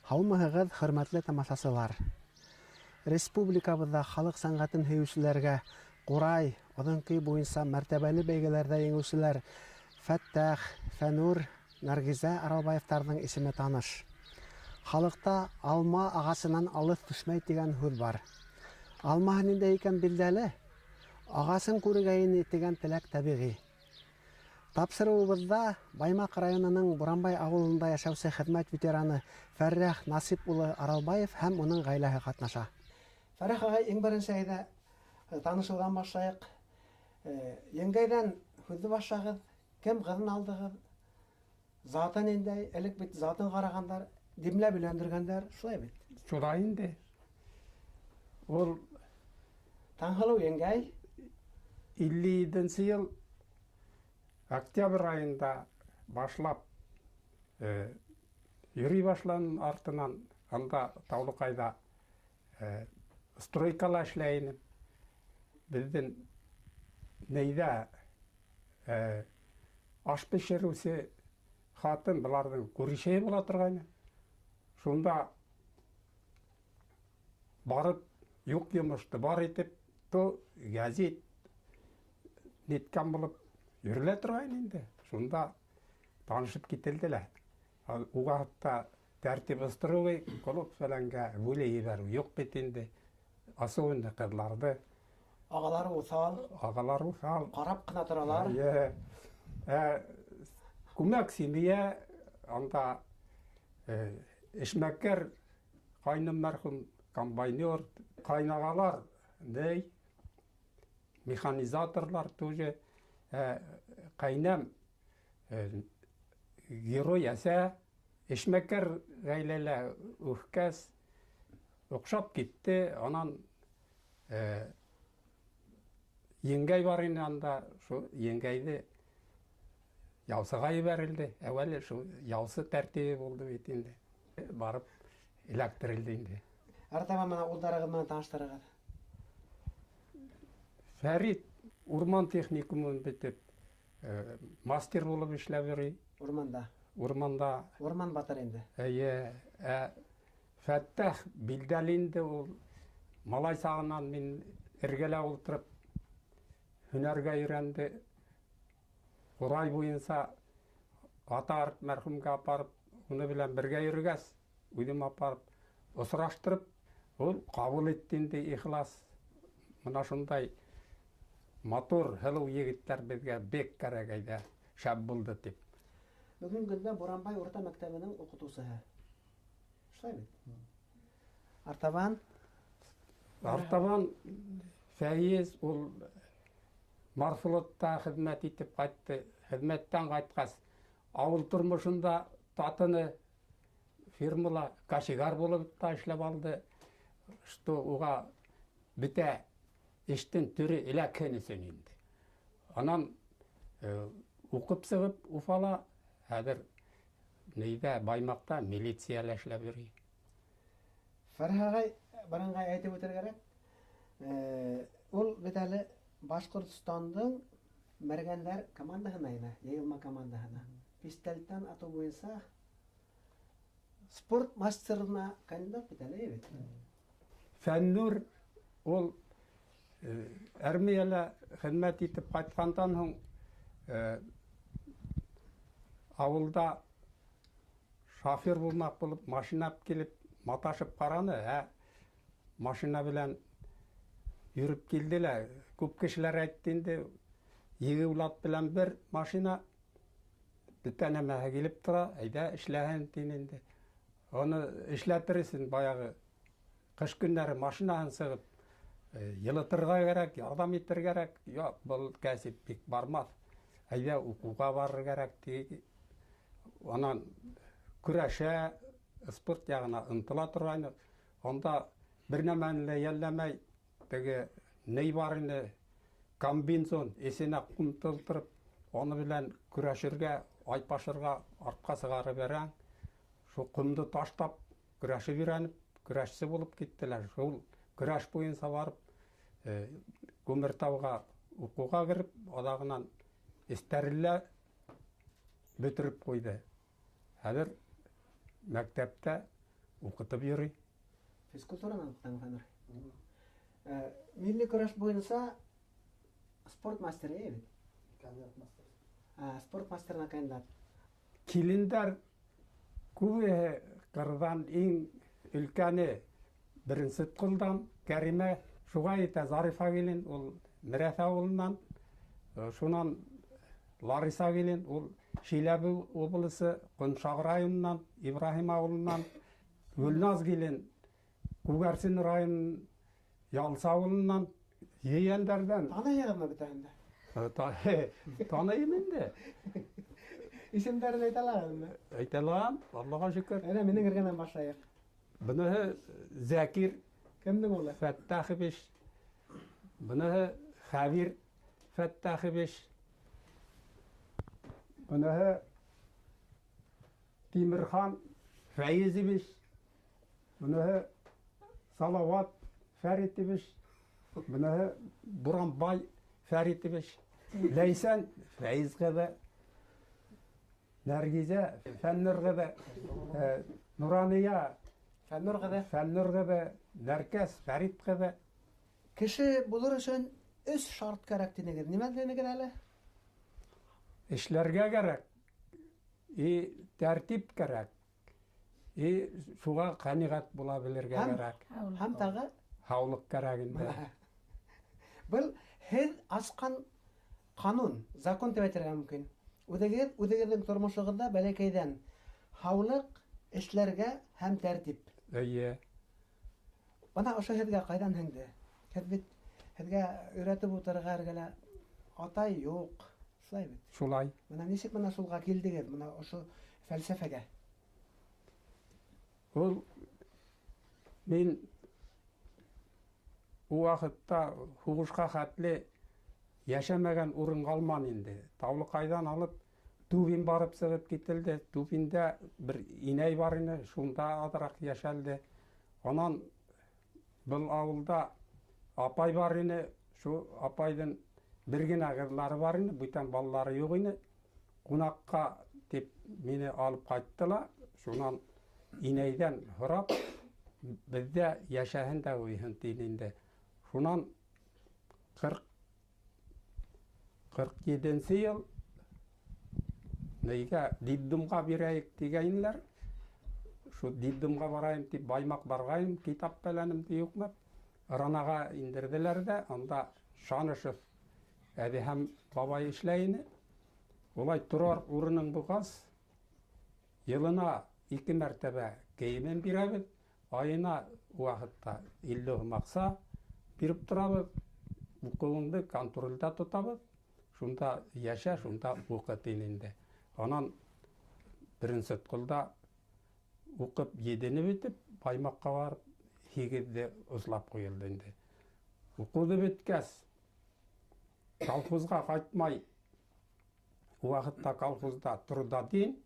Һаумыһығыҙ, хөрмәтле тамашасылар! Республикабыҙҙа халыҡ сәнғәтен һөйөүселәргә ҡурай, оҙон көй буйынса мәртәбәле бәйгеләрҙә еңеүселәр Фәттәх, Фәнүр, Наргизә Аралбаевтарҙың исеме таныш. Халыҡта алма ағасынан алыҫ төшмәй тигән һүҙ бар. Алмаһы ниндәй икән билдәле, ағасын күрергә ине тигән теләк тәбиғи. Тапшырыуыбыҙҙа Баймаҡ районының Буранбай ауылында йәшәүсе хеҙмәт ветераны Фәррәх Насип улы Аралбаев һәм уның ғаиләһе ҡатнаша. Фәррәх ағай, иң беренсе әйҙә танышыуҙан башлайыҡ. Еңгәйҙән һүҙҙе башлағыҙ. Кем ҡыҙын алдығыҙ? Заты ниндәй? Элек бит затын ҡарағандар, димләп өйләндергәндәр, шулай бит? Шулай инде. Ул Таңһылыу еңгәй. 57 йыл октябрь айында башлап йөрөй башланым артынан. Анда Таулыҡайҙа стройкала эшләй инем. Беҙҙең нейҙә аш бешереүсе ҡатын быларҙың күршеһе була торғайны. Шунда барып юҡ йомошто бар итеп, то гәзит ниткән булып йөрөлә торғайны инде. Шунда танышып кителде лә. Уға хатта тәртип строгий, клуб фәләнгә бүлә ебәреү юҡ бит инде. Особенно ҡыҙларҙы. Ағалары уҫал. Ағалары уҫал. Ҡарап ҡына торалар. Күмәк семья, анда эшмәкәр ҡайным мәрхүм комбайнер, ҡайнағалар, ней, механизаторлар тоже. Ҡайнам герой әсә, эшмәкәр ғаиләлә үҫкәс, оҡшап китте. Анан еңгәй бар ине анда, шул еңгәйҙе яусыға ебәрелде. Әүәле шул яусы тәртибе булды бит инде. Барып эләктерелде инде. Артабан мына улдарығыҙ менән таныштырығыҙ. Фәрит урман техникумын бөтөп, мастер булып эшләп йөрөй. Урманда. Урманда. Урман батыр инде. Эйе, Фәттәх билдәле инде ул. Малай сағынан мин эргәлә ултырып һөнәргә өйрәнде. Ҡурай буйынса ата мәрхүмгә апарып, уны белән бергә йөрөгәс, үҙем апарып, осраштырып, ул ҡабул итте инде ихлас. Мына шундай матур, һылыу егеттәр беҙгә бик кәрәк әйҙә, шәп булды тип. Бөгөн көндә Буранбай урта мәктәбенең уҡытыусыһы. Шулай бит? Артабан? Артабан Фәйез ул Марфлотта хеҙмәт итеп ҡайтты. Хеҙмәттән ҡайтҡас, ауыл тормошонда татыны, фирмала кашигар булып та эшләп алды. Что уға бөтә эштең төрө эләкһен өсөн инде. Анан уҡып сығып Уфала, хәҙер нейҙә Баймаҡта милицияла эшләп йөрөй. Фәрһ ағай, быныңға әйтеп үтергә кәрәк. Ул бит әле Башҡортостандың мәргәндәр командаһына ине, йыйылма командаһына. Пистолеттан атыу буйынса спорт мастерына кандидат бит әле, бит. Фәннүр ул армияла хеҙмәт итеп ҡайтҡандан һуң ауылда шофер булмаҡ булып машина алып килеп маташып ҡараны, машина белән йөрөп килде лә. Күп кешеләр әйтте инде, егеүлат белән бер машина бөтә нәмәһе килеп тора, әйҙә эшләһен тине инде. Уны эшләтер өсөн баяғы ҡыш көндәре машинаһын сығып йылытырға кәрәк, ярҙам итергә кәрәк. Юҡ, был кәсеп бик бармаҫ. Әйҙә уҡыуға барыр кәрәк ти. Анан көрәшә, спорт яғына ынтыла торғайны. Унда бер нәмәне лә йәлләмәй, теге ней бар ине, комбинзон, эсенә ҡум тултырып, уны белән көрәшергә, айпашырға артҡа сығарып бәрәң. Шул ҡомдо таштап, көрәшеп өйрәнеп, көрәшсе булып киттеләр. Шул көрәш буйынса барып, Күмертауға уҡыуға кереп, аҙағынан эстәрелә бөтөрөп ҡуйҙы. Хәҙер мәктәптә Уҡытып йөрөй. Физкультуранан уҡытамы Фәнүр? Милли көрәш буйынса спорт мастеры бит? Кандидат мастер. Спорт мастерына кандидат. Килендәр күбеһе ҡырҙан, иң өлкәне беренсе ҡулдан Кәримә, шуға етә Зарифа килен, ул Мерәҫ ауылынан, шунан Лариса килен, ул Шиләбе обласы Ҡоншаҡ районынан, Ибраһим ауылынан, Гөлназ килен Күгәрсен район Ялсы ауылынан, ейәндәрҙән. Таныйһығыҙмы бөтәһен дә? Таныйым инде. Исемдәрен әйтә алаһығыҙмы? Әйтә алам, Аллаға шөкөр. Әнә минең эргәнән башлайыҡ. Быныһы Зәкир. Кемдең улы? Фәттәхович. Быныһы Хәбир Фәттәхович. Быныһы Тимерхан Фәйезевич. Быныһы Салават Фәритович. Быныһы Буранбай Фәритович. Ләйсән Фәйз ҡыҙы. Нәргизә Фәннур ҡыҙы. Нурания Фәннур ҡыҙы. Фәннур ҡыҙы. Нәркәс Фәрит ҡыҙы. Кеше булыр өсөн өс шарт кәрәк тинегеҙ. Нимә тинегеҙ әле? Эшләргә кәрәк, и тәртип кәрәк, и шуға ҡәниғәт була белергә кәрәк. Һәм тағы? Һаулыҡ кәрәк инде. Был һеҙ асҡан ҡанун, закон тип әйтергә мөмкин. Үҙегеҙ, үҙегеҙҙең тормошоғоҙҙа бәләкәйҙән һаулыҡ, эшләргә һәм тәртип. Эйе. Бына ошо һеҙгә ҡайҙан һеңде? Һеҙ бит һеҙгә өйрәтеп ултырырға эргәлә атай юҡ. Шулай бит? Шулай. Бына нисек бына шулға килдегеҙ, бына ошо фәлсәфәгә? Ул мин ул ваҡытта һуғышҡа хәтле йәшәмәгән урын ҡалманы инде. Таулыҡайҙан алып Тувин барып сығып кителде. Тувиндә бер инәй бар ине, шунда аҙыраҡ йәшәлде. Унан был ауылда апай бар ине, шул апайҙың бер генә ҡыҙлары бар ине, бүтән балалары юҡ ине. Ҡунаҡҡа тип мине алып ҡайтты ла, шунан инәйҙән һорап, беҙҙә йәшәһен дә ҡуйһын тине инде. Шунан ҡырҡ етенсе йыл нейгә детдомға бирәйек тигәйнеләр. Шул детдомға барайым тип баймаҡ барғайым, китап фәләнемде юҡлап, Ранаға индерҙеләр ҙә, анда Шанышев Әҙиһәм бабай эшләй ине. Улай торар урының булғас, йылына 2 мәртәбә кейемен бирәбеҙ, айына ваҡытта 50 һум аҡса биреп торабыҙ, уҡыуыңды контролдә тотабыҙ, шунда йәшә, шунда уҡы тине инде. Анан беренсе ҡулда уҡып 7-не бөтөп, Баймаҡҡа барып 8-ҙе ослап ҡуйылды инде. Уҡыуҙы бөткәс, колхозға ҡайтмай, ул ваҡытта колхозда трудодень,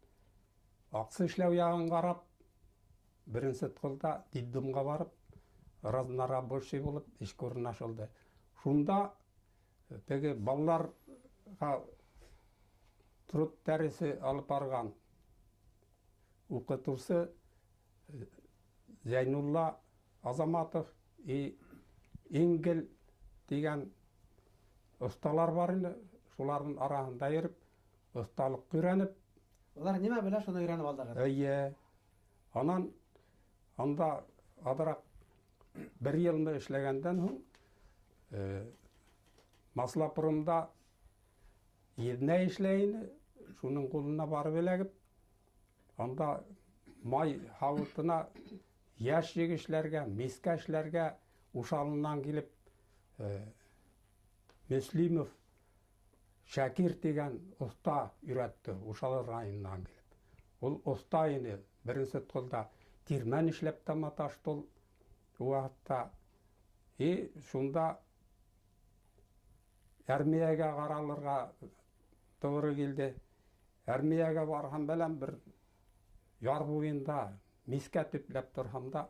аҡса эшләү яғын ҡарап, беренсе ҡулда детдомға барып, разнорабочий булып эшкә урынлашылды. Шунда теге балаларға труд дәресе алып барған уҡытыусы Зәйнулла Азаматов и Ингел тигән оҫталар бар ине, шуларҙың араһында йөрөп, оҫталыҡ өйрәнеп. Улар нимә белә, шуны өйрәнеп алдығыҙ? Эйе. Анан анда аҙыраҡ бер йылны эшләгәндән һуң, Маслапромда еҙнәй эшләй ине, шуның ҡулына барып эләгеп, анда май һауытына йәш егешләргә, мискә эшләргә Ушалынан килеп, Мөслимов Шакир тигән оҫта өйрәтте, Ушалы районынан килеп. Ул оҫта ине, беренсе ҡулда тирмән эшләп тә маташты ул ваҡытта. И шунда армиягә ҡаралырға тоғро килде. Армиягә барһам белән бер яр буйында мискә төпләп торһам да,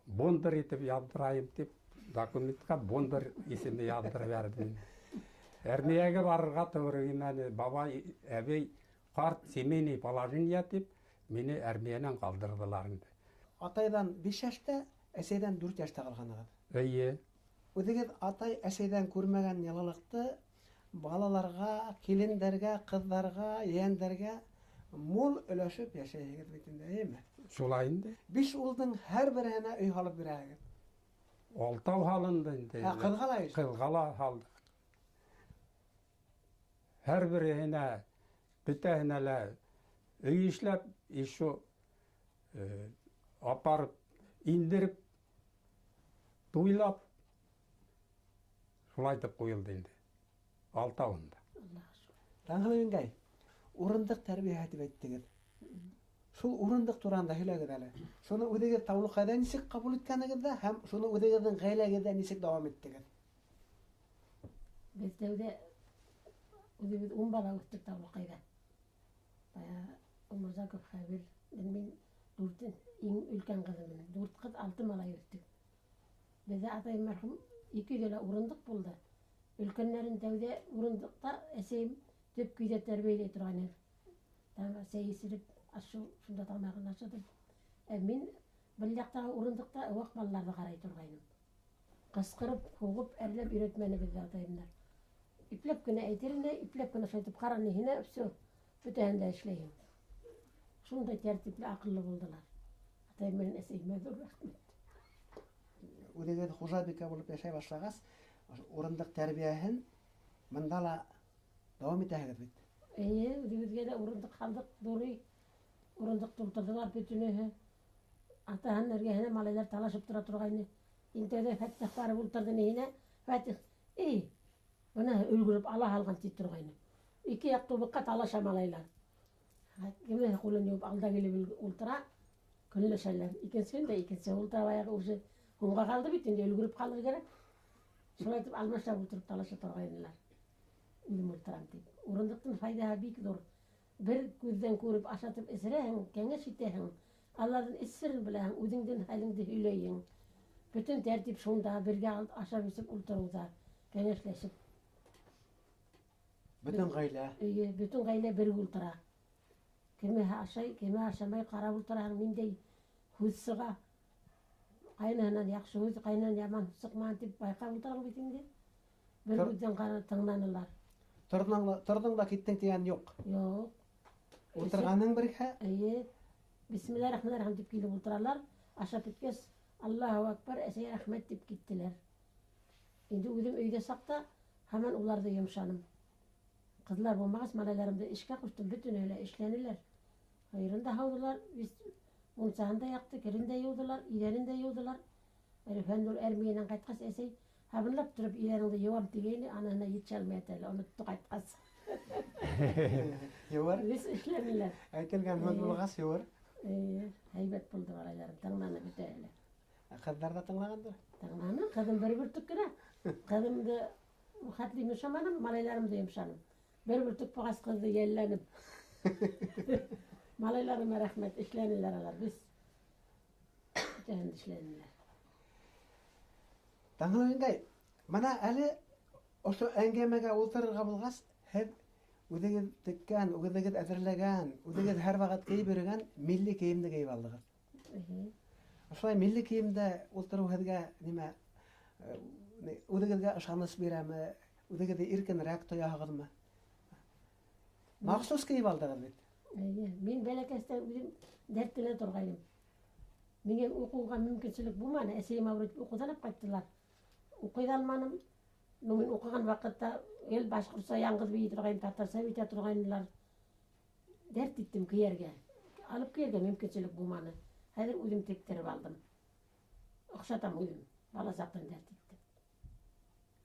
Бондар итеп яҙҙырайым тип документҡа Бондар исеме яҙҙырып бәрҙем. Армиягә барырға тоғро килмәне. Бабай, әбей, ҡарт семейный положение тип мине армиянан ҡалдырҙылар инде. Атайҙан 5 йәштә, әсәйҙән 4 йәштә ҡалғанығыҙ. Эйе. Үҙегеҙ атай әсәйҙән күрмәгән йылылыҡты балаларға, килендәргә, ҡыҙҙарға, ейәндәргә мул өләшеп йәшәйһегеҙ бит инде, эйеме? Шулай инде. 5 улдың һәр береһенә өй һалып бирәһегеҙ. 6 һалынды инде. Һә, ҡыҙға ла өй. Ҡыҙға ла һалдыҡ. Һәр береһенә, бөтәһенә лә өй эшләп, ишо апарып, индереп, туйлап, шулай итеп ҡуйылды инде. 6-ында. Таңһылыу еңгәй, урындыҡ тәрбиәһе тип әйттегеҙ. Шул урындыҡ тураһында һөйләгеҙ әле. Шуны үҙегеҙ Таулыҡайҙа нисек ҡабул иткәнегеҙ ҙә һәм шуны үҙегеҙҙең ғаиләгеҙҙә нисек дауам иттегеҙ? Беҙ тәүҙә үҙебеҙ 10 бала үҫтек Таулыҡайҙа. Бая Умырзаков Хәбир, мин дүрт, иң өлкән ҡыҙым. 4 ҡыҙ, 6 малай үҫтек. Беҙҙә атайым мәрхүм 2 өйҙә лә урындыҡ булды. Өлкәннәрен тәүҙә урындыҡта әсәйем төп көйҙә тәрбиәләй торғайны. Тағы сәй эсереп, аш-һыу шунда тамағын ашатып. Ә мин был яҡтағы урындыҡта ваҡ балаларҙы ҡарай торғайным. Ҡысҡырып, һуғып, әрләп өйрәтмәне беҙҙе атайымдар. Ипләп кенә әйтер ине, ипләп кенә шайтып ҡараны һине, всё, бөтәһен дә эшләйһең. Шундай тәртипле, аҡыллы булдылар. Атайым менән әсәйемә ҙур рәхмәт. Үҙегеҙ хужабикә булып йәшәй башлағас, урындыҡ тәрбиәһен бында ла дауам итәһегеҙ бит. Эйе, үҙебеҙгә лә урындыҡ һалдыҡ, ҙур өй. Урындыҡ тултырҙылар бөтөнөһө. Атаһының эргәһенә малайҙар талашып тора торғайны. Иң тәүҙә Фәттих барып ултырҙы ниһенә. Фәттих, эй, бына өлгөрөп ала һалған ти торғайны. 2 яҡ тубыҡҡа талаша малайлар. Кеме ҡулын йыуып алда килеп ултыра, көнләшәләр. Икенсе көндә икенсе ултыра, баяғы уже һуңға ҡалды бит инде, өлгөрөп ҡалыр кәрәк. Шулай итеп алмашлап ултырып талаша торғайнылар. Үҙем ултырам тип. Урындыҡтың файҙаһы бик ҙур. Бер күҙҙән күреп ашатып эсерәһең, кәңәш итәһең, аларҙың эс серен беләһең, үҙеңдең хәлеңде һөйләйһең. Бөтөн тәртип шунда, бергә ашап эсеп ултырыуҙа, кәңәшләшеп. Бөтөн ғаилә. Эйе, бөтөн ғаилә бергә ултыра. Кеме ашай, кеме ашамай ҡарап ултыраһың, ниндәй һүҙ сыға. Ҡайныһынан яҡшы һүҙ, ҡайнынан яман һүҙ сыҡмаған тип байҡап ултыраң бит инде. Бер күҙҙән ҡарап тыңланылар. Торҙоң да киттең тигән юҡ. Юҡ. Ултырғаның бергә? Эйе. Бисмиллахиррахманиррахим тип килеп ултыралар. Ашап бөткәс, Аллаһу акбар, әсәй рәхмәт тип киттеләр. Инде үҙем өйҙә саҡта һаман уларҙы йомшаным. Ҡыҙлар булмағас, малайларымды эшкә ҡуштым, бөтөнөһө лә эшләнеләр. Һыйырын да һауҙылар, мунсаһын да яҡты, керен дә йыуҙылар, иҙәнен дә йыуҙылар. Әле Фәннур армиянан ҡайтҡас, әсәй һабынлап тороп иҙәнеңде йыуам тигәйне, аныһына етшә алмай ята әле, онотто ҡайтҡас. Йыуыр. Беҙ эшләнеләр. Әйтелгән һүҙ булғас, йыуыр. Эйе, һәйбәт булды малайларым, тыңланы бөтәһе лә. Ә ҡыҙҙар ҙа тыңлағандыр? Тыңланы, ҡыҙым бер бөртөк кенә. Ҡыҙымды хәтле йомшаманым, малайларымды йомшаным. Бер бөртөк булғас ҡыҙҙы йәлләнеп. Малайларыма рәхмәт, эшләнеләр алар, беҙ бөтәһен эшләнеләр. Таңһылыу еңгәй, бына әле ошо әңгәмәгә ултырырға булғас, һеҙ үҙегеҙ теккән, үҙегеҙ әҙерләгән, үҙегеҙ һәр ваҡыт кейеп йөрөгән милли кейемде кейеп алдығыҙ. Ошолай милли кейемдә ултырыу һеҙгә нимә, үҙегеҙгә ышаныс бирәме, үҙегеҙҙе иркенерәк тояһығыҙмы? Махсус кейеп алдығыҙ бит. Эйе, мин бәләкәстән үҙем дәртләнә торғайным. Миңә уҡыуға мөмкинселек булманы, әсәйем ауырып уҡыуҙан алып ҡайттылар. Уҡый ҙа алманым. Ну, мин уҡыған ваҡытта гел башҡортса яңғыҙ бейей торғайным, татарса бейетә торғайнылар. Дәрт иттем кейергә. Алып кейергә мөмкинселек булманы. Хәҙер үҙем тектереп алдым. Оҡшатам үҙем. Бала саҡтан дәрт иттем.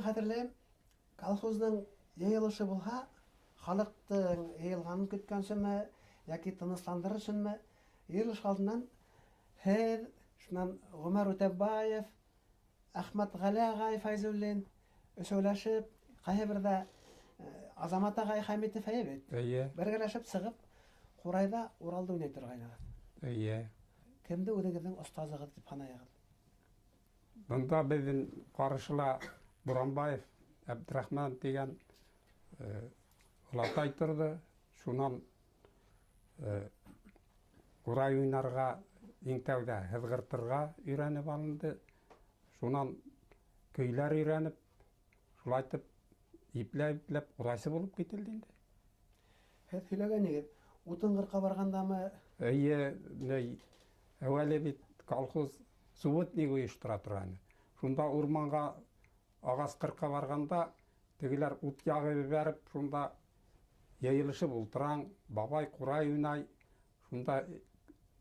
Хәтерләйем, колхоздың йыйылышы булһа, халыҡтың йыйылғанын көткәнсеме, йәки тынысландырыр өсөнмө, йыйылыш алдынан һеҙ, шунан Ғүмәр Үтәбаев, Әхмәт Ғәли ағай Фәйзуллин өсәүләшеп, ҡайһы берҙә Азамат ағай Хәмитов әйе бит. Эйе. Бергәләшеп сығып, ҡурайҙа Уралды уйнай торғайнығыҙ. Эйе. Кемде үҙегеҙҙең остазығыҙ тип һанайығыҙ? Бында беҙҙең ҡаршыла Буранбаев Әбдрахман тигән олатай торҙо. Шунан ҡурай уйнарға Иң тәүҙә һыҙғыртырға өйрәнеп алынды. Шунан көйләр өйрәнеп, шулайтып ипләп-ипләп ҡурайсы булып кителде инде. Һеҙ һөйләгәнегеҙ, утын ҡырҡа барғандамы? Эйе, әүәле бит колхоз субботник ойоштора торғайны. Шунда урманға ағас ҡырҡа барғанда тегеләр ут яғып ебәреп, шунда йыйылышып ултыраң, бабай ҡурай уйнай, шунда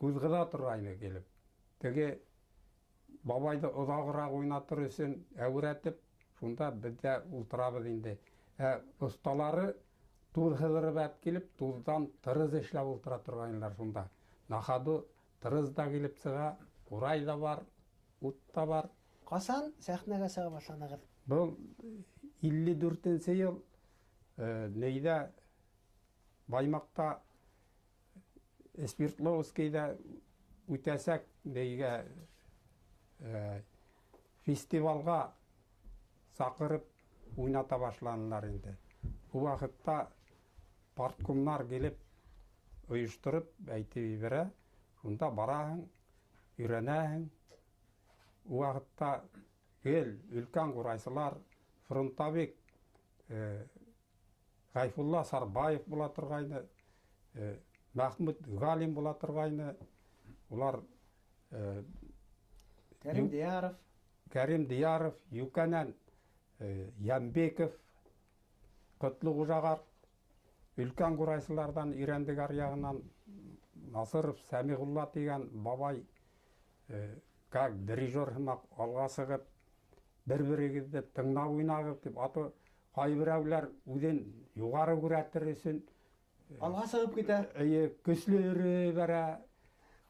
күҙ ҡыҙа торғайны килеп. Теге бабайҙы оҙағыраҡ уйнатыр өсөн әүрәтеп, шунда беҙ ҙә ултырабыҙ инде. Ә оҫталары туҙ һыҙырып әп килеп, туҙҙан тырыҙ эшләп ултыра торғайнылар шунда. На ходу тырыҙ ҙа килеп сыға, ҡурай ҙа бар, ут та бар. Ҡасан сәхнәгә сыға башланығыҙ? Был илле дүртенсе йыл нейҙә Баймаҡта Свердловскийҙа үтәсәк нейгә фестивалға саҡырып уйната башланылар инде. Ул ваҡытта парткомнар килеп ойоштороп әйтеп ебәрә, шунда бараһың, өйрәнәһең. Ул ваҡытта гел өлкән ҡурайсылар, фронтовик Ғәйфулла Сарбаев була торғайны, Мәхмүт Галим була торғайны. Улар Кәрим Дияров. Кәрим Дияров, Юкәнән Йәмбеков, Ҡотлоғужа ҡарт, өлкән ҡурайсыларҙан өйрәндек ар яғынан Насыров Сәмиғулла тигән бабай как дирижер һымаҡ алға сығып, бер-берегеҙҙе тыңлап уйнағыҙ тип, аты ҡайберәүләр үҙен юғары күрәтер өсөн алға сығып китә. Эйе, көслө йөрөй бәрә,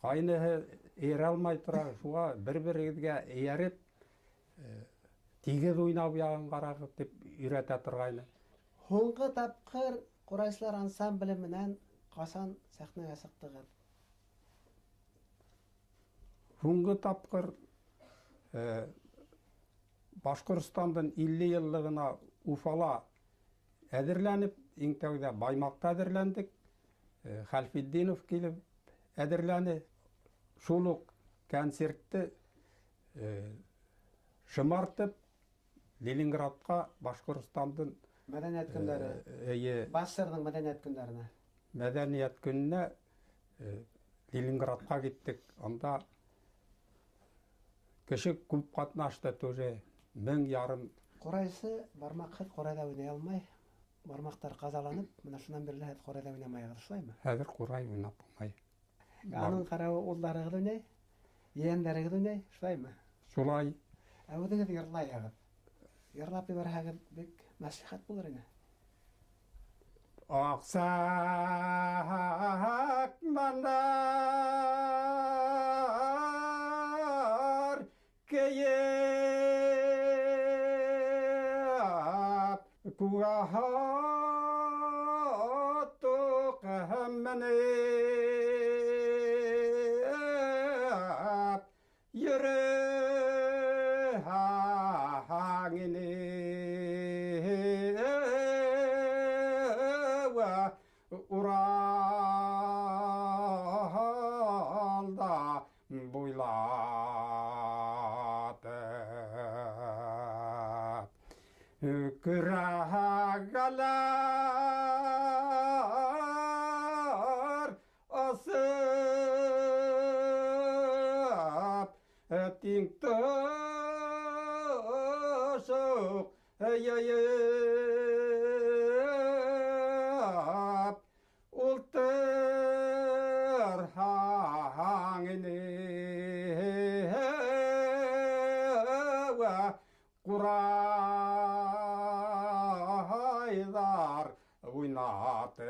ҡайныһы эйәрә алмай тора, шуға бер-берегеҙгә эйәреп, тигеҙ уйнау яғын ҡарағыҙ тип өйрәтә торғайны. Һуңғы тапҡыр ҡурайсылар ансамбле менән ҡасан сәхнәгә сыҡтығыҙ? Һуңғы тапҡыр Башҡортостандың илле йыллығына Уфала әҙерләнеп, иң тәүҙә Баймаҡта әҙерләндек. Хәлфетдинов килеп әҙерләне. Шул уҡ концертты шымартып Ленинградҡа Башҡортостандың Мәҙәниәт көндәре. Эйе. БАССРҙың мәҙәниәт көндәренә. Мәҙәниәт көнөнә Ленинградҡа киттек. Анда кеше күп ҡатнашты тоже, мең ярым. Ҡурайсы бармаҡһыҙ ҡурайҙа уйнай алмай. Бармаҡтар ҡазаланып, бына шунан бирле һеҙ ҡурайҙа уйнамайһығыҙ, шулаймы? Хәҙер ҡурай уйнап булмай. Аның ҡарауы улдарығыҙ уйнай, ейәндәрегеҙ уйнай, шулаймы? Шулай. Ә үҙегеҙ йырлайһығыҙ. Йырлап ебәрһәгеҙ бик мәслихәт булыр ине. Аҡсаҡмандар кейеп, күгәһатыҡ менеп, йөрөһәң ине, Уралда буйлатып. Көрәгәләр асып, тиң тышыҡ йыйып, ултырһаң ине, ҡурайҙар уйнатып,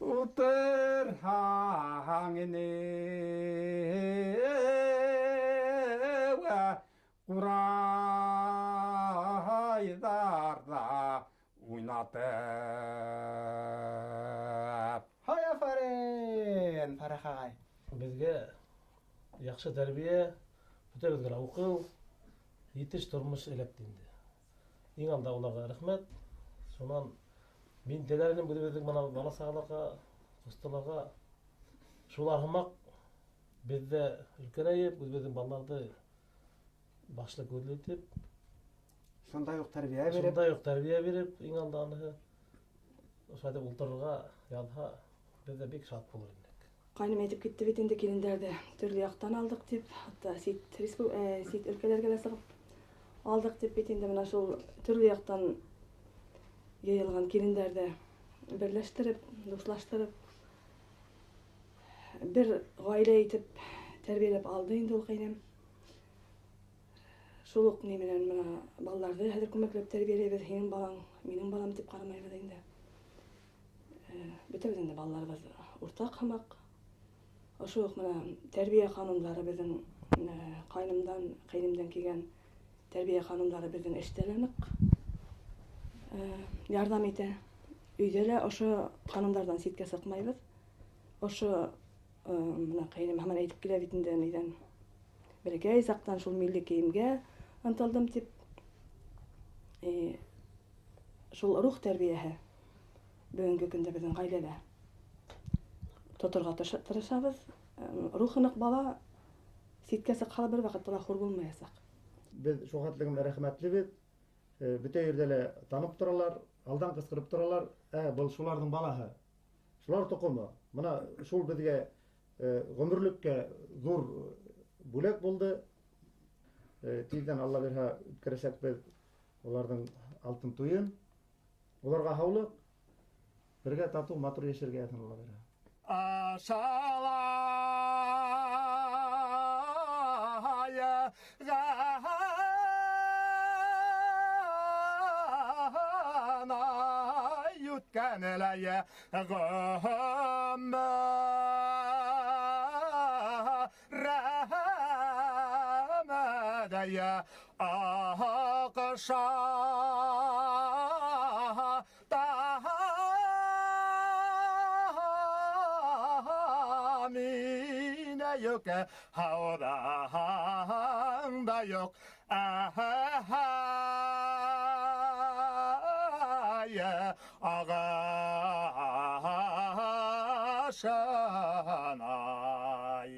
ултырһаң ине, ҡурайҙар ҙа уйнатып. Һай, афарин, Фәрәх ағай. Беҙгә яҡшы тәрбиә, бөтәбеҙгә лә уҡыу, етеш тормош эләкте инде. Иң алда уларға рәхмәт. Шунан мин теләр инем үҙебеҙҙең бына бала сағаларға, ҡустыларға Шулар һымаҡ беҙ ҙә өлкәнәйеп, үҙебеҙҙең балаларҙы башлы күҙле итеп, шундай уҡ тәрбиә биреп, шундай уҡ тәрбиә биреп, иң алда аныһы ошолай итеп ултырырға яҙһа, беҙ ҙә бик шат булыр инек. Ҡайным әйтеп китте бит инде, килендәрҙе төрлө яҡтан алдыҡ тип, хатта сит өлкәләргә лә сығып алдыҡ тип бит инде, бына шул төрлө яҡтан йыйылған килендәрҙе берләштереп, дуҫлаштырып, бер ғаилә итеп тәрбиәләп алды инде ул ҡәйнәм. Шул уҡ ни менән бына балаларҙы хәҙер күмәкләп тәрбиәләйбеҙ, һинең балаң, минең балам тип ҡарамайбыҙ инде. Бөтәбеҙ инде балаларыбыҙ уртаҡ һымаҡ. Ошо уҡ бына тәрбиә ҡанундары беҙҙең ҡайнымдан, ҡәйнемдән килгән тәрбиә ҡанундары беҙҙең эштә лә ныҡ ярҙам итә. Өйҙә лә ошо ҡанундарҙан ситкә сыҡмайбыҙ. Ошо бына ҡәйнем һаман әйтеп килә бит инде, ниҙән бәләкәй саҡтан шул милли кейемгә ынтылдым тип. Шул рух тәрбиәһе бөгөнгө көндә беҙҙең ғаиләлә тоторға тырышабыҙ. Рухы ныҡ бала ситкә сыҡһа ла бер ваҡытта ла хур булмаясаҡ. Беҙ шул хәтлегем рәхмәтлебеҙ. Бөтә ерҙә лә танып торалар, алдан ҡысҡырып торалар. Был шуларҙың балаһы, шулар тоҡомо. Бына шул беҙгә ғүмерлеккә ҙур бүләк булды. Тиҙҙән Алла бирһә үткәрәсәкбеҙ уларҙың алтын туйын. Уларға һаулыҡ, бергә татыу, матур йәшәргә яҙһын Алла бирһә. Ашалая ғана үткәнеләйе ғүмер рәхмәдәйе аҡша юҡ, һауҙаң да юҡ. Әй, ағашын ай.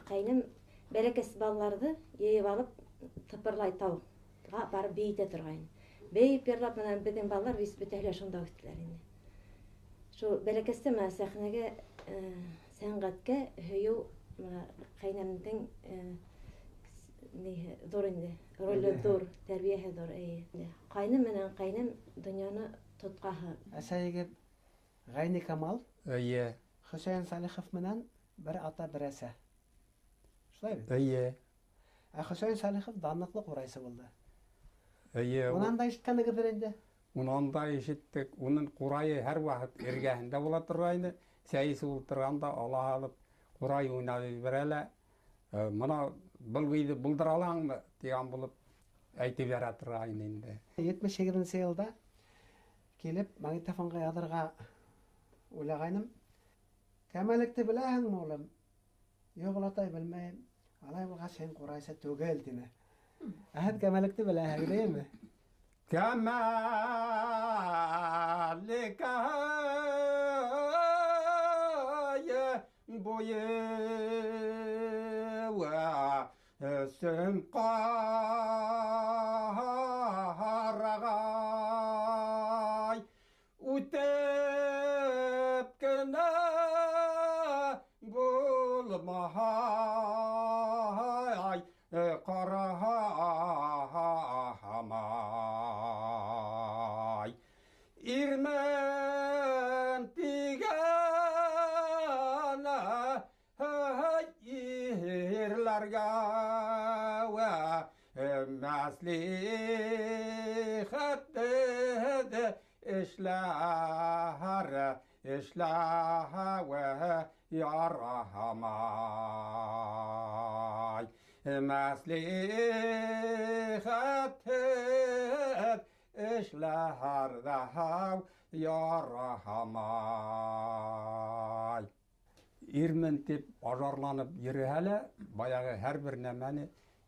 Ҡәйнем бәләкәс балаларҙы йыйып алып тыпырлай тауға барып бейетә торғайны. Бейеп йырлап менән беҙҙең балалар бөтәһе лә шунда үҫтеләр инде. Шул бәләкәстә бына сәхнәгә, сәнғәткә һөйөү бына ҡәйнәмдең, ниһе ҙур инде, роле ҙур, тәрбиәһе ҙур, эйе. Ҡайным менән ҡәйнем донъяны тотҡаһы. Әсәйегеҙ Ғәйни Камал, Эйе. Хөсәйен Салихов менән бер ата, бер әсә. Шулай бит? Эйе. Ә Хөсәйен Салихов данлыҡлы ҡурайсы булды. Эйе. Унан да ишеткәнегеҙҙер инде? Унан да ишеттек. Уның ҡурайы һәр ваҡыт эргәһендә була торғайны. Сәй эсеп ултырғанда ала һалып ҡурай уйнап ебәрә лә, бына был көйҙө булдыра алаңмы тигән булып әйтеп ебәрә торғайны инде. Етмеш һигеҙенсе йылда килеп магнитофонға яҙырға уйлағайным. Кәмәлекте беләһеңме, улым? Юҡ, олатай, белмәйем. Алай булғас, һин ҡурайсы түгел, тине. Ә һеҙ кәмәлекте беләһегеҙ, эйеме? Кәмәлекәй буйы өсөн ҡарағай үтеп кенә булмаһай ҡарамай. Ирмен тигән ирләргә мәслихәтте эшләр, эшләүе ярамай. Мәслихәтте эшләр ҙә ярамай. Ирмен тип ажарланып йөрөһә лә, баяғы һәр бер нәмәне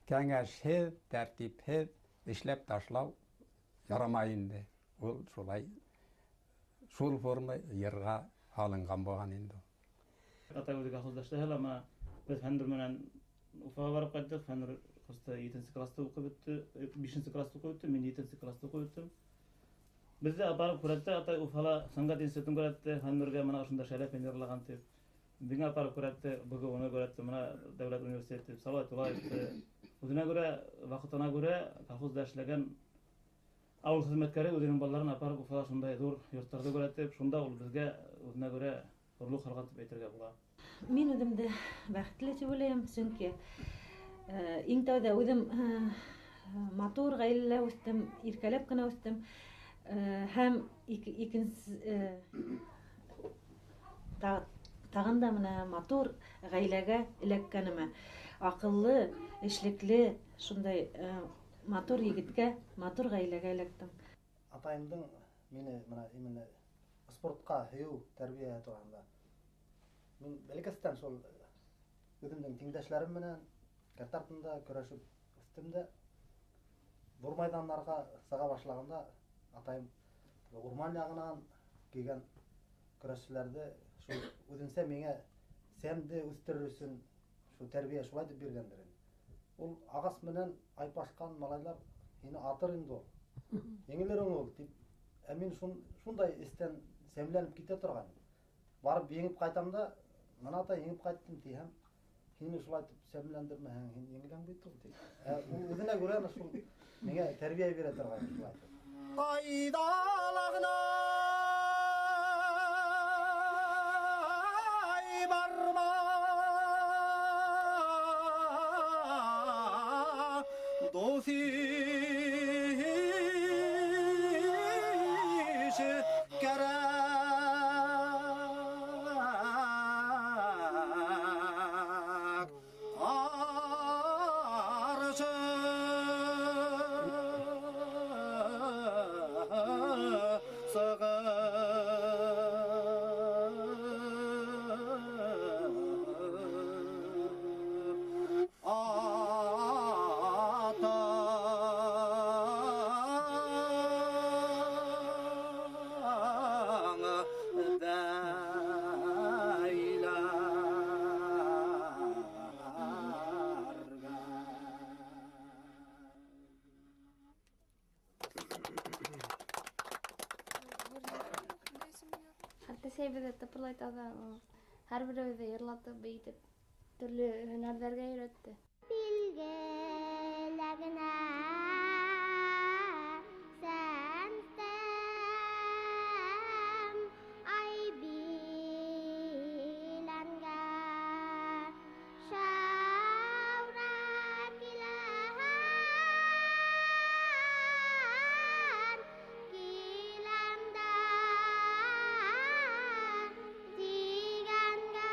кәңәшһеҙ, тәртипһеҙ эшләп ташлау ярамай инде. Ул шулай Шул форма йырға алынған булған инде. Атай үҙе колхозда эшләһә лә, мына беҙ Фәннур менән Уфаға барып ҡайттыҡ. Фәннур ҡыста 7-нсе класста уҡып бөттө, 5-нсе класста уҡып бөттө, мин 7-нсе класста уҡып бөттөм. Беҙҙе апарып күрһәтте, атай Уфала сәнғәт институтын күрһәтте, Фәннурға мына ошонда Шәрәф йырлаған тип. Миңә апарып күрһәтте, БГУ-ны күрһәтте, мына дәүләт университеты, Салауат Юлаевты. Үҙенә күрә, ваҡытына күрә колхозда эшләгән ауыл хеҙмәткәре үҙенең балаларын апарып Уфала шундай ҙур йорттарҙы күрһәтеп, шунда ул беҙгә үҙенә күрә орлоҡ һалған тип әйтергә була. Мин үҙемде бәхетле тип уйлайым, сөнки иң тәүҙә үҙем матур ғаиләлә үҫтем, иркәләп кенә үҫтем. Һәм икенсе тағын да мына матур ғаиләгә эләккәнемә, аҡыллы, эшлекле, шундай матур егеткә, матур ғаиләгә эләктем. Атайымдың мине мына именно спортҡа һөйөү тәрбиә тураһында. Мин бәләкәстән шул үҙемдең тиңдәшләрем менән кәрт артында көрәшеп үҫтем дә, ҙур майҙандарға сыға башлағанда атайым урман яғынан килгән көрәшселәрҙе шул үҙенсә миңә сәмде үҫтерер өсөн шул тәрбиә шулай тип биргәндер инде. Ул ағас менән айпашҡан малайлар һине атыр инде ул. Еңелер ул тип. Ә мин шундай эстән сәмләнеп китә торған. Барып еңеп ҡайтам да, мына атай еңеп ҡайттым тиһәм, һине шулай итеп сәмләндермәһәң, һин еңеләң бит ул ти. Ә ул үҙенә күрә шул миңә тәрбиә бирә торған шулай итеп. Ҡайҙалағына барма дуҫ иш кәрәк ҡаршы сығып атаң бәйләргә. Әсәй беҙҙе тыпырлай тауҙа, һәр беребеҙҙе йырлатып, бейетеп, төрлө һөнәрҙәргә өйрәтте. Билгеле генә сәнстем, ай биләнгә, шаура килән, киләм дә тигәнгә,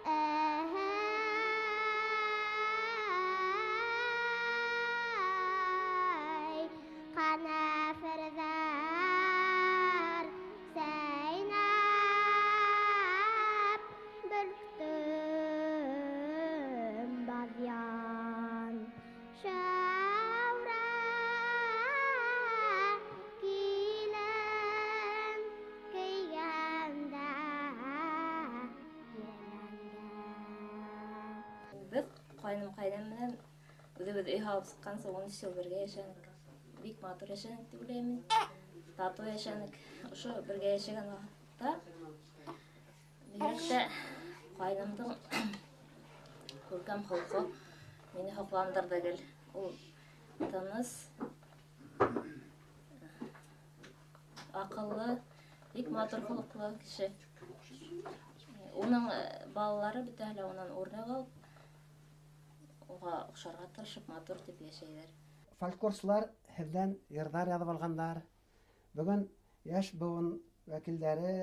әй, ҡәнәферҙәр сәйнәп, бөрктөм баҙйан, шаура килен кейгәндә еләнгә. Беҙ ҡайным ҡайнам менән үҙебеҙ өй һалып сыҡҡансы 13 йыл бергә йәшәнек. Бик матур йәшәнек тип уйлайым мин. Татыу йәшәнек. Ошо бергә йәшәгән ваҡытта бигерәк тә ҡайнымдың күркәм холҡо мине һоҡландырҙы гел. Ул тыныс, аҡыллы, бик матур холоҡло кеше. Уның балалары бөтәһе лә унан үрнәк алып, уға оҡшарға тырышып, матур тип йәшәйҙәр. Фольклорсылар һеҙҙән йырҙар яҙып алғандар. Бөгөн йәш быуын вәкилдәре,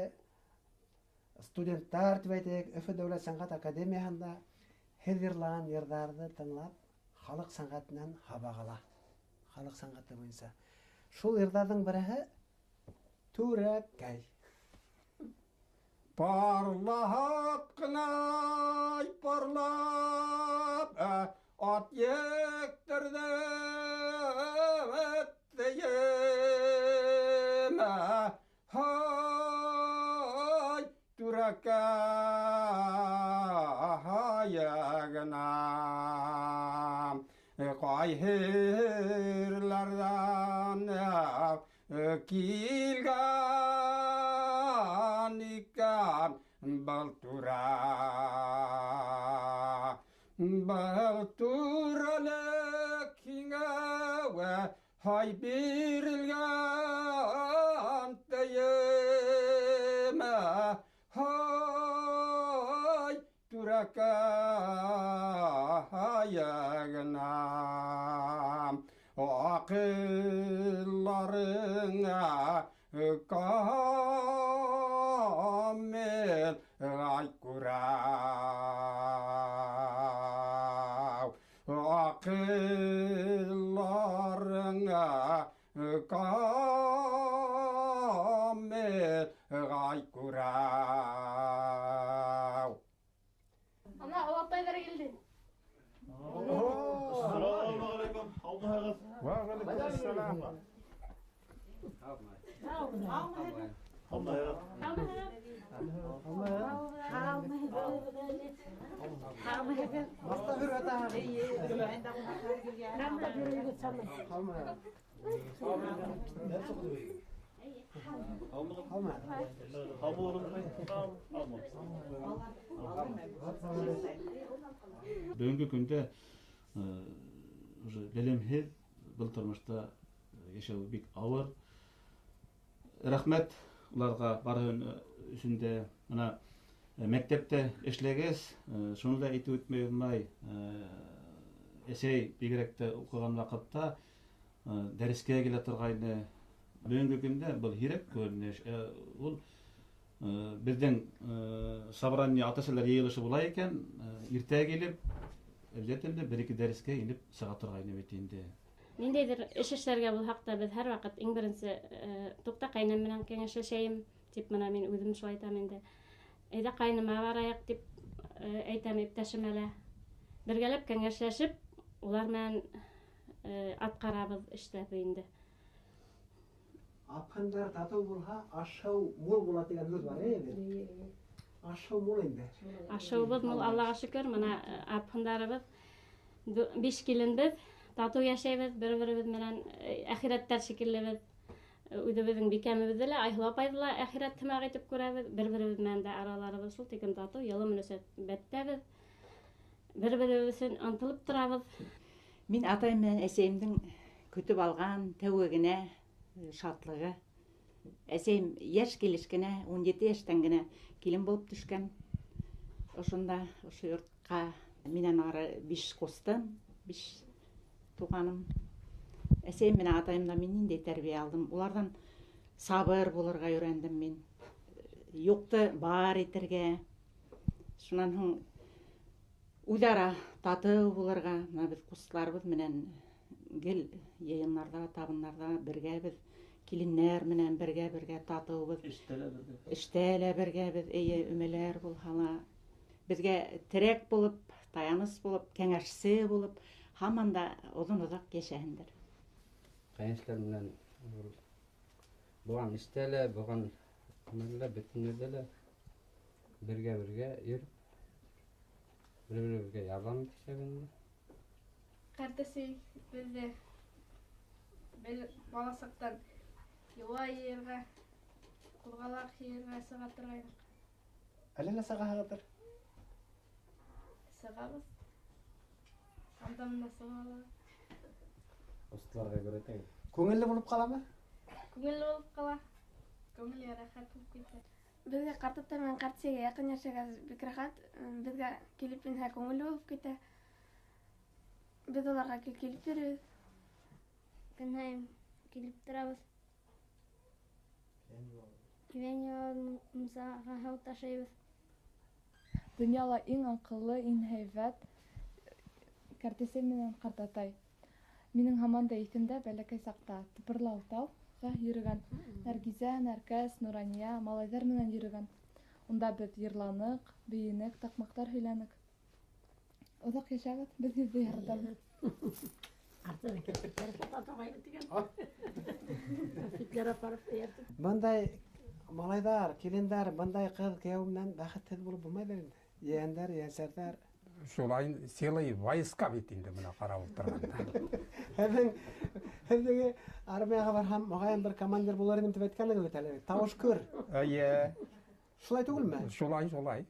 студенттар тип әйтәйек, Өфө дәүләт сәнғәт академияһында һеҙ йырлаған йырҙарҙы тыңлап, халыҡ сәнғәтенән һабаҡ ала. Халыҡ сәнғәте буйынса. Шул йырҙарҙың береһе Түрәкәй. Парлап ҡына, парлап, ат ектерҙем, эттейем, Ҡайһырларҙан килгән икән был түрә. Был түрәлек һиңә һай бирелгән тейемә, һай түрәкәйегенә. Аҡылларыңа камил ғай күрәү, аҡылларыңа камил ғай күрәү. Ана, олатайҙар килде. Ассаламу алейкум. Һаумыһығыҙ? Ва алейкум ассалам. Һаумыһығыҙ. Бөгөнгө көндә уже белемһеҙ был тормошта йәшәү бик ауыр. Рәхмәт уларға барыһын өсөн дә. Бына мәктәптә эшләгәс, шуны да әйтеп үтмәй булмай. Әсәй бигерәк тә уҡыған ваҡытта дәрескә килә торғайны. Бөгөнгө көндә был һирәк күренеш. Ул беҙҙең собрание ата-әсәләр йыйылышы була икән, иртә килеп, әлбиттә, бер-ике дәрескә инеп сыға торғайны бит инде. Ниндәйҙер эш эшләргә булһаҡ та, беҙ һәр ваҡыт иң беренсе туҡта ҡайным менән кәңәшләшәйем тип, бына мин үҙем шулай әйтәм инде. Әйҙә ҡайныма барайыҡ тип әйтәм иптәшемә лә. Бергәләп кәңәшләшеп, улар менән атҡарабыҙ эштәрҙе инде. Апһындар татыу булһа, ашау мул була тигән һүҙ бар, әйе бит? Ашау мул инде. Ашауыбыҙ мул, Аллаға шөкөр, бына апһындарыбыҙ биш киленбеҙ, татыу йәшәйбеҙ, бер-беребеҙ менән әхирәттәр шикеллебеҙ. Үҙебеҙҙең бикәмебеҙҙе лә, Айһылыу апайҙы ла әхирәт һымаҡ итеп күрәбеҙ. Бер-беребеҙ менән дә араларыбыҙ шул тиклем татыу, йылы мөнәсәбәттәбеҙ. Бер-беребеҙ өсөн ынтылып торабыҙ. Мин атайым менән әсәйемдең көтөп алған тәүге генә шатлығы. Әсәйем йәш килеш кенә, 17 йәштән генә килен булып төшкән. Ошонда, ошо йортҡа минән ары 5 ҡустым, 5 туғаным. Әсәйем менән атайымдан мин ниндәй тәрбиә алдым? Уларҙан сабыр булырға өйрәндем мин. Юҡты бар итергә. Шунан һуң үҙ-ара татыу булырға. Бына беҙ ҡустыларыбыҙ менән гел йыйыннарҙа, табыннарҙа бергәбеҙ. Киленнәр менән бергә-бергә татыубыҙ. Эштә лә бергә. Эштә лә бергәбеҙ, эйе, өмәләр булһа ла. Беҙгә терәк булып, таяныс булып, кәңәшсе булып, һаман да оҙон-оҙаҡ йәшәһендер. Ҡәйенселәр менән булған эштә лә, булған өмәлә, бөтөн ерҙә лә бергә-бергә йөрөп, бер-беребеҙгә ярҙам итешәбеҙ инде. Ҡәртәсәй беҙҙе бер бала саҡтан йыуа йыйырға, ҡуҙғалаҡ йыйырға сыға торғайныҡ. Әле лә сығаһығыҙҙыр? Сығабыҙ. Анда-мында сығалар. Ҡустыларға күрәтәгеҙ. Күңелле булып ҡаламы? Күңелле булып ҡала. Күңелгә рәхәт булып китә. Беҙгә ҡартатай менән ҡартсәйгә яҡын йәшәгәс бик рәхәт. Беҙгә килеп инһә күңелле булып китә. Беҙ уларға килеп йөрөбөҙ. Көн һайын килеп торабыҙ. Кибән ябабыҙ, мунсаға һыу ташыйбыҙ. Донъяла иң аҡыллы, иң һәйбәт кәртәсәй менән ҡартатай. Минең һаман да иҫемдә бәләкәй саҡта Тыпырлау тауға йөрөгән Нәргизә, Нәркәс, Нурания малайҙар менән йөрөгән. Унда беҙ йырланыҡ, бейенек, таҡмаҡтар һөйләнек. Оҙаҡ йәшәгеҙ, беҙ һеҙҙе яратабыҙ. Бындай малайҙар, килендәр, бындай ҡыҙ кейәү менән бәхетһеҙ булып булмайҙыр инде. Ейәндәр, ейәнсәрҙәр. Шулай целый войска бит инде менә карап утырганда. Һеҙҙең армияға барһам, моғайын бер командир булыр инем тип әйткәнегеҙ бит әле. Тауыш көр. Эйе. Шулай түгелме? Шулай, шулай.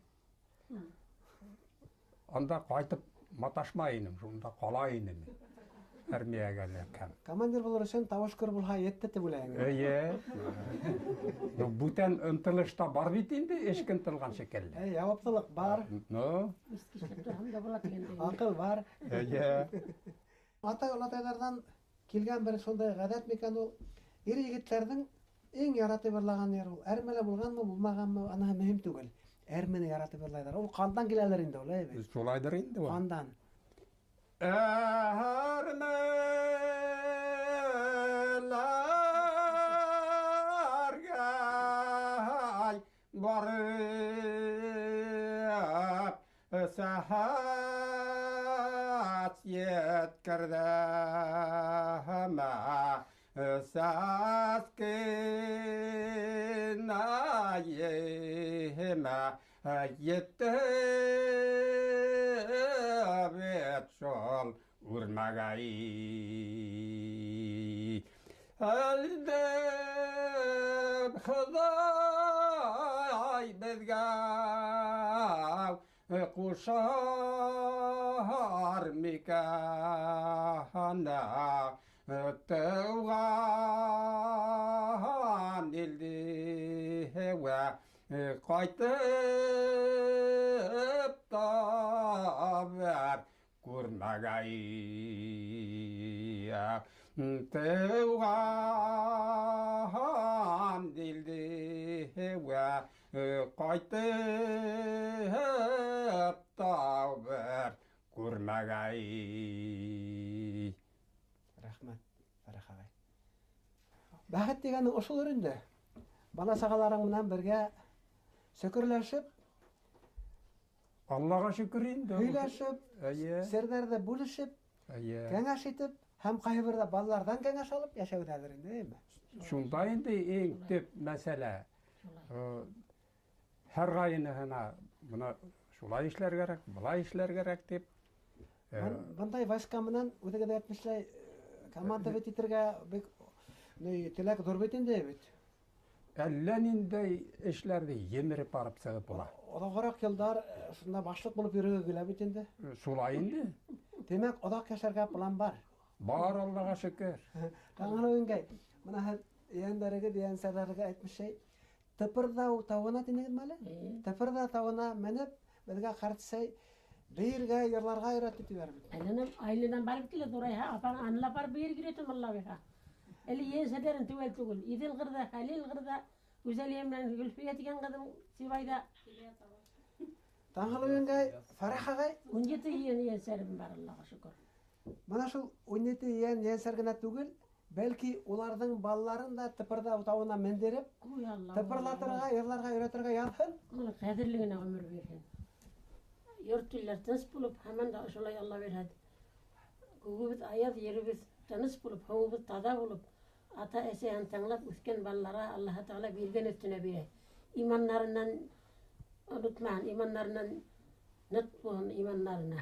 Анда ҡайтып маташмай инем, шунда ҡала инем. Армияға эләккән. Командир булыр өсөн тауыш көр булһа етте тип уйлайым. Эйе. Ну, бүтән ынтылыш та бар бит инде, эшкә ынтылган шикелле. Әй, яуаплылыҡ бар. Ну. Аҡыл бар. Эйе. Атай олатайларҙан килгән бер шундай ғәҙәт микән ул? Ир егеттәрҙең иң яратып йырлаған йыр ул. Әрмәлә булғанмы, булмағанмы, аныһы мөһим түгел. Әрмәне яратып йырлайҙар. Ул ҡандан киләлер инде ул, әй бит. Шулайҙыр инде ул. Ҡандан. Әрмәләргә барып сәхәт еткерҙем, сәскенәйемә етте бит шул үрмәгәй. Әлдем Хоҙай беҙгә ҡушар микән тыуған илде вә ҡайтып табыр күрмәгәй. Тыуған илде вә ҡайтып табыр күрмәгәй. Рәхмәт, Фәрәх ағай. Бәхет тигәнең ошолор инде. Бала сағаларың менән бергә сөкөрләшеп, Аллаға шөкөр инде. Һөйләшеп, Эйе. серҙәрҙе бүлешеп, Эйе. кәңәш итеп, һәм ҡайһы берҙә балаларҙан кәңәш алып йәшәүҙәлер инде, әйме? Шунда инде иң төп мәсьәлә. Һәр ғайыныһына бына шулай эшләр кәрәк, былай эшләр кәрәк тип. Бындай войска менән үҙегеҙ әйтмешләй, командовать итергә бик теләк ҙур бит инде бит. Әллә ниндәй эшләрҙе емереп барып сығып була. Оҙағыраҡ йылдар шунда башлыҡ булып йөрөргә килә бит инде. Шулай инде. Тимәк, оҙаҡ йәшәргә план бар. Бар, Аллаға шөкөр. Таңһылыу еңгәй, бына һеҙ ейәндәрегеҙ, ейәнсәрҙәрегеҙ әйтмешәй, Тыпырҙау тауына тинегеҙме әле? Тыпырҙау тауына менеп, беҙгә ҡартсай бейергә, йырларға өйрәтеп ебәрҙе. Әленән, айленән барып килә, Дурайһа, апаң анлап барып бейергә өйрәтеп Алла бирһә. Әле ейәнсәрҙәрен теүәл түгел. Иҙел ғырҙа, Хәлил ғырҙа, Гүзәлиә менән Гөлфиә тигән ҡыҙым Сибайҙа. Таңһылыу еңгәй, Фәрәх ағай. 17 ейән ейәнсәрем бар, Аллаға шөкөр. Бына шул 17 ейән ейәнсәр генә түгел, бәлки уларҙың балаларын да Тыпырҙау тауына мендереп, Ой, Алла, тыпырлатырға, йырларға өйрәтергә яҙһын. Алла ҡәҙерле генә ғүмер бирһен. Йорт илләр тыныс булып, һаман да ошолай Алла бирһен. Күгебеҙ аяҙ, еребеҙ тыныс булып, һыуыбыҙ таҙа булып, ата-әсәһен тыңлап үҫкән балаларға Аллаһы Тәғәлә биргән өҫтөнә бирә. Иманнарынан онотмаһын, иманнарынан ныҡ булһын иманнарына.